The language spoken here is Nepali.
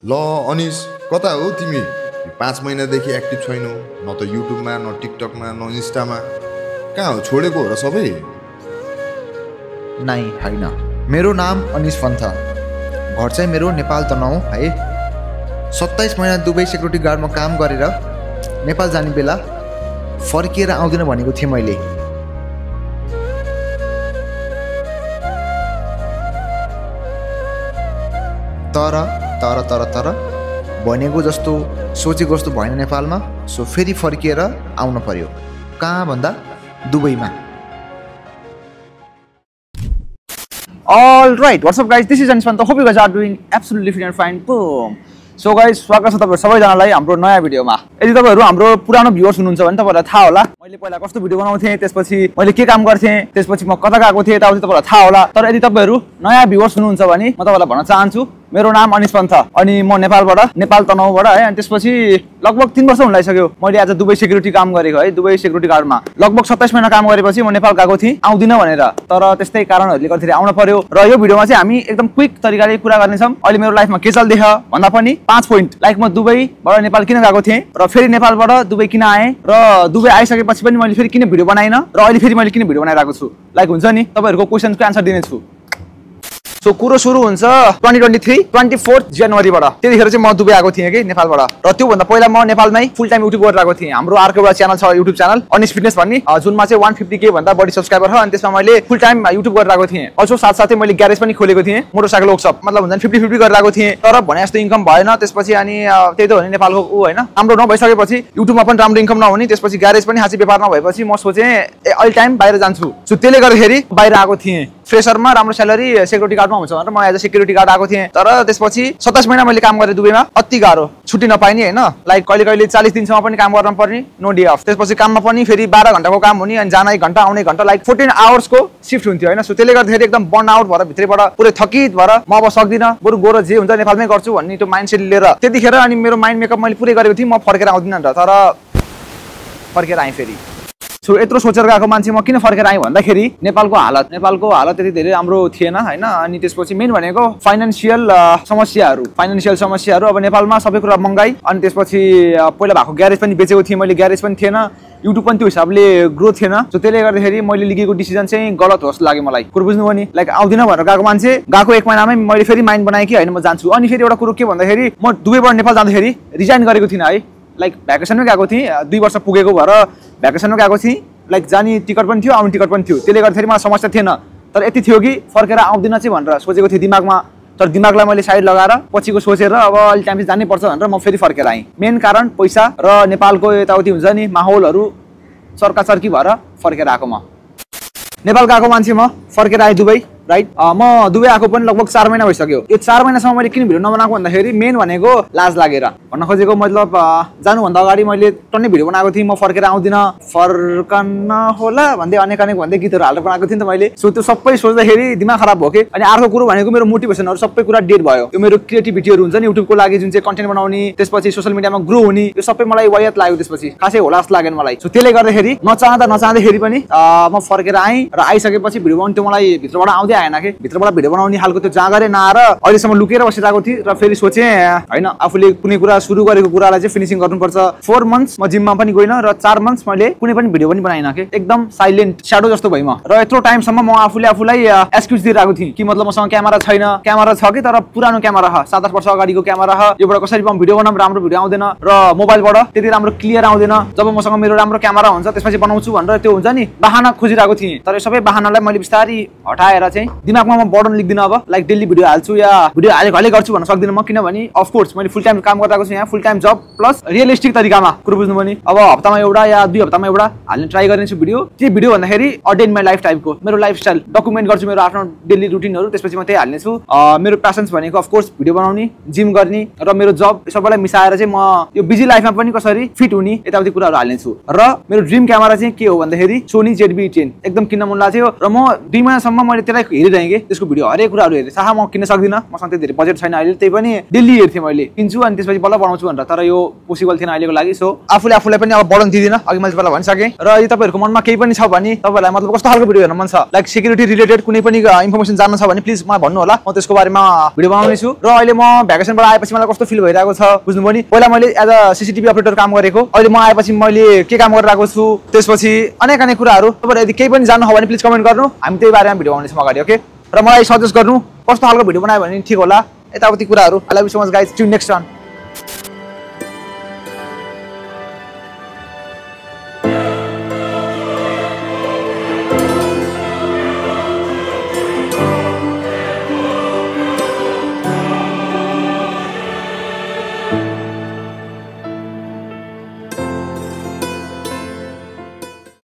ल अनिस कता हो तिमी 5 महिनादेखि एक्टिभ छैनौ न त युट्युबमा न टिकटकमा न इन्स्टामा कहाँ हो छोडेको हो र सबै नाइ हैन मेरो नाम अनिस पन्थ घर चाहिँ मेरो नेपाल तनहुँ है 27 महिना दुबई सेक्युरिटी गार्डमा काम गरेर नेपाल जाने बेला फर्किएर आउँदिन भनेको थिएँ मैले तर भनेको जस्तो सोचेको जस्तो भएन नेपालमा सो फेरि फर्किएर आउन पर्यो कहाँ भन्दा दुबईमा All right, what's up guys? This is Anis Panta. Hope you guys are doing absolutely fine and fine. Boom. So guys, स्वागत छ तपाईहरु सबैजनालाई हाम्रो नयाँ भिडियोमा। यदि तपाईहरु हाम्रो पुरानो भ्युअर्स हुनुहुन्छ भने तपाईहरुलाई थाहा होला मैले पहिला कस्तो भिडियो बनाउँथे त्यसपछि मैले के काम गर्थे त्यसपछि म कता गएको थिए यताउति तपाईहरुलाई थाहा होला। तर यदि तपाईहरु नयाँ भ्युअर्स हुनुहुन्छ भने म तपाईहरुलाई भन्न चाहन्छु मेरो नाम अनिस पन्थ अनि म नेपाल तनहुँबाट है अनि त्यसपछि लगभग 3 वर्ष हुन लागिसक्यो मैले आज दुबई सेक्युरिटी काम गरेको है दुबई सेक्युरिटी गार्डमा लगभग 27 महिना काम गरेपछि म नेपाल गएको थिएँ आउँदिन भनेर तर त्यस्तै कारणहरुले गर्दाखेरि आउन पर्यो र यो भिडियोमा चाहिँ हामी एकदम क्विक तरिकाले कुरा गर्नेछौं अहिले मेरो लाइफमा के चल्दैछ भन्दा पनि 5 पोइन्ट लाइक म दुबईबाट नेपाल किन गएको थिएँ र फेरि नेपालबाट दुबई किन आएँ र दुबई आइसकेपछि पनि मैले फेरि किन भिडियो बनाइन र अहिले फेरि मैले किन भिडियो बनाइरहेको छु लाइक हुन्छ नि तपाईहरुको क्वेशनको आन्सर दिनेछु सो कुरो सुरु हुन्छ 2023 24 जनवरीबाट त्यतिखेर चाहिँ म दुबई आएको थिएँ कि नेपालबाट र त्यो भन्दा पहिला म नेपालमै फुल टाइम युट्युब गरिरहेको थिएँ हाम्रो अर्को एउटा च्यानल छ युट्युब च्यानल अनिस फिटनेस भन्ने जुनमा चाहिँ 150k भन्दा बढी सब्स्क्राइबर छ अनि त्यसमा मैले फुल टाइम युट्युब गरिरहेको थिएँ अल्सो साथसाथै मैले ग्यारेज पनि खोलेको थिएँ मोटरसाइकल वर्कशप मतलब हुन्छ नि 50-50 गरिरहेको थिएँ तर भने जस्तो इन्कम भएन त्यसपछि अनि त्यही त हो नि नेपालको उ हैन राम्रो नभइसकेपछि युट्युबमा पनि राम्रो इन्कम नहुने त्यसपछि ग्यारेज पनि हाँची व्यापार नभएपछि म सोचे अहिले टाइम बाहिर जान्छु सो त्यसले गर्दाखेरि बाहिर आएको थिएँ फ्रेशरमा राम्रो स्यालेरी सेक्युरिटी गार्डमा हुन्छ भनेर म एज अ सेक्युरिटी गार्ड आएको थिएँ तर त्यसपछि 27 महिना मैले काम गरेँ दुबईमा अति गाह्रो छुट्टी नपाइने हैन लाइक कहिले 40 दिनसम्म पनि काम गर्न पर्ने नो डे अफ त्यसपछि काममा पनि फेरि 12 घण्टाको काम हुने अनि जान 1 घण्टा आउने 1 घण्टा लाइक 14 आवर्सको शिफ्ट हुन्थ्यो हैन सो त्यसले गर्दाखेरि एकदम बर्न आउट भएर भित्रैबाट पुरै थकित भएर म अब सक्दिन बरु गोरो जे हुन्छ नेपालमै गर्छु भन्ने त्यो माइन्डसेट लिएर त्यतिखेर अनि मेरो माइन्ड मेकअप मैले पुरै गरेको थिएँ म फर्केर आउँदिन नि तर फर्केर आएँ फेरि सो यत्रो सोचेर गएको मान्छे म किन फर्केर आएँ भन्दाखेरि नेपालको हालत त्यति धेरै राम्रो थिएन हैन अनि त्यसपछि मेन भनेको फाइनान्शियल समस्याहरू अब नेपालमा सबै कुरा महँगाई अनि त्यसपछि पहिला भएको ग्यारेज पनि बेचेको थिएँ मैले ग्यारेज पनि थिएन युट्युब पनि त्यो हिसाबले ग्रोथ थिएन सो त्यसले गर्दाखेरि मैले लिएको डिसिजन चाहिँ गलत होस् लाग्यो मलाई कुरो बुझ्नु नि लाइक आउँदिन भनेर गएको मान्छे गएको 1 महिनामै मैले फेरि माइन्ड बनाएँ कि हैन म जान्छु अनि फेरि एउटा कुरो के भन्दाखेरि म दुबईबाट नेपाल जाँदाखेरि रिजाइन गरेको थिइनँ है लाइक भ्याकेसनमै गएको थिएँ 2 वर्ष पुगेको भएर भ्याकेसनमा गएको थिएँ लाइक जाने टिकट पनि थियो आउने टिकट पनि थियो त्यसले गर्दाखेरि मलाई समस्या थिएन तर यति थियो कि फर्केर आउँदिन चाहिँ भनेर सोचेको थिएँ दिमागमा तर दिमागलाई मैले साइड लगाएर पछिको सोचेर अब अलि टाइम जानै पर्छ भनेर म फेरि फर्केर आएँ मेन कारण पैसा र नेपालको यताउति हुन्छ नि माहौलहरू चर्काचर्की भएर फर्केर आएको म नेपाल गएको मान्छे म फर्केर आएँ दुबई राइट म दुबई आएको पनि लगभग 4 महिना भइसक्यो यो 4 महिनासम्म मैले किन भिडियो नबनाएको भन्दाखेरि मेन भनेको लाज लागेर भन्न खोजेको मतलब जानुभन्दा अगाडि मैले टन्नै भिडियो बनाएको थिएँ म फर्केर आउँदिन फर्कन होला भन्दै अनेक भन्दै गीतहरू हालेर बनाएको थिएँ नि त मैले सो त्यो सबै सोच्दाखेरि दिमाग खराब भयो के अनि अर्को कुरो भनेको मेरो मोटिभेसनहरू सबै कुरा डेड भयो यो मेरो क्रिएटिभिटीहरू हुन्छ नि युट्युबको लागि जुन चाहिँ कन्टेन्ट बनाउने त्यसपछि सोशल मिडियामा ग्रो हुने यो सबै मलाई वायत लाग्यो त्यसपछि खासै होला जस्तो लागेन मलाई सो त्यसले गर्दाखेरि नचाहँदाखेरि पनि म फर्केर आएँ र आइसकेपछि भिडियो बनाउनु त्यो मलाई भित्रबाट आउँदै आएन के भित्रबाट भिडियो बनाउने खालको त्यो जागरे नआएर अहिलेसम्म लुकेर बसिरहेको थिएँ र फेरि सोचे हैन आफूले कुनै कुरा सुरु गरेको कुरालाई चाहिँ फिनिसिङ गर्नुपर्छ 4 मन्थ्स म जिममा पनि गइन र 4 मन्थ्स मैले कुनै पनि भिडियो पनि बनाइन के एकदम साइलेन्ट स्याडो जस्तो भइ म र यत्रो टाइमसम्म म आफूलाई एक्सक्युज दिइरहेको थिएँ कि मतलब मसँग क्यामेरा छैन क्यामेरा छ कि तर पुरानो क्यामेरा ह 7-8 वर्ष अगाडिको क्यामेरा ह योबाट कसरी म भिडियो बनाउँ राम्रो भिडियो आउँदैन र मोबाइलबाट त्यति राम्रो क्लियर आउँदैन जब मसँग मेरो राम्रो क्यामेरा हुन्छ त्यसपछि बनाउँछु भनेर त्यो हुन्छ नि बहाना खोजिरहेको थिएँ तर यो सबै बहानालाई मैले बिस्तारै हटाएर चाहिँ दिमागमा म बर्डन लेख्दिन अब लाइक डेली भिडियो हाल्छु या भिडियो हालेको गर्छु भन्न सक्दिनँ म किनभने अफ कोर्स मैले फुल टाइम काम गरिरहेको छु यहाँ फुल टाइम जब प्लस रियलिस्टिक तरिकामा कुरो बुझ्नु पनि अब हप्तामा एउटा या 2 हप्तामा एउटा हाल्ने ट्राई गर्नेछु भिडियो के भिडियो भन्दाखेरि a day in my life टाइपको मेरो लाइफस्टाइल डकुमेन्ट गर्छु मेरो आफ्नो डेली रुटिनहरू त्यसपछि म त्यही हाल्नेछु मेरो प्यासन्स भनेको अफ कोर्स भिडियो बनाउने जिम गर्ने र मेरो जब सबैलाई मिसाएर चाहिँ म यो बिजी लाइफमा पनि कसरी फिट हुने यताउति कुराहरू हाल्नेछु र मेरो ड्रिम क्यामेरा चाहिँ के हो भन्दाखेरि सोनी ZV-E10 एकदम किन्न मन लाग्थ्यो र म 2 महिनासम्म मैले त्यसलाई हेरिरहेँ कि त्यसको भिडियो हरेक कुराहरू हेरेँ। थाहा म किन्न सक्दिनँ, मसँग त्यति धेरै बजेट छैन अहिले, त्यही पनि डेली हेर्थेँ मैले, किन्छु अनि त्यसपछि बल्ल बनाउँछु भनेर। तर यो पोसिबल थिएन अहिलेको लागि। सो आफूलाई पनि अब बढाउन दिँदिनँ, अघि मैले तपाईँलाई भनिसकेँ। र यदि तपाईँहरूको मनमा केही पनि छ भने, तपाईँलाई मतलब कस्तो खालको भिडियो हेर्न मन छ, लाइक सेक्युरिटी रिलेटेड कुनै पनि इन्फर्मेसन जान्न छ भने प्लिज मलाई भन्नु होला, म त्यसको बारेमा भिडियो बनाउने छु। र अहिले म भ्याकेसनबाट आएपछि मलाई कस्तो फिल भइरहेको छ बुझ्नुभयो नि। पहिला मैले एज अ सीसीटीभी अपरेटर काम गरेको, अहिले म आएपछि मैले के काम गरिरहेको छु, त्यसपछि अनेक कुराहरू। तपाईँले यदि केही पनि जान्नु हो भने प्लिज कमेन्ट गर्नु, हामी त्यही बारेमा भिडियो बनाउनेछौँ अगाडि, ओके। र मलाई सजेस्ट गर्नु कस्तो खालको भिडियो बनायो भने ठिक होला, यताउति कुराहरू। I love you so much guys, see you next one.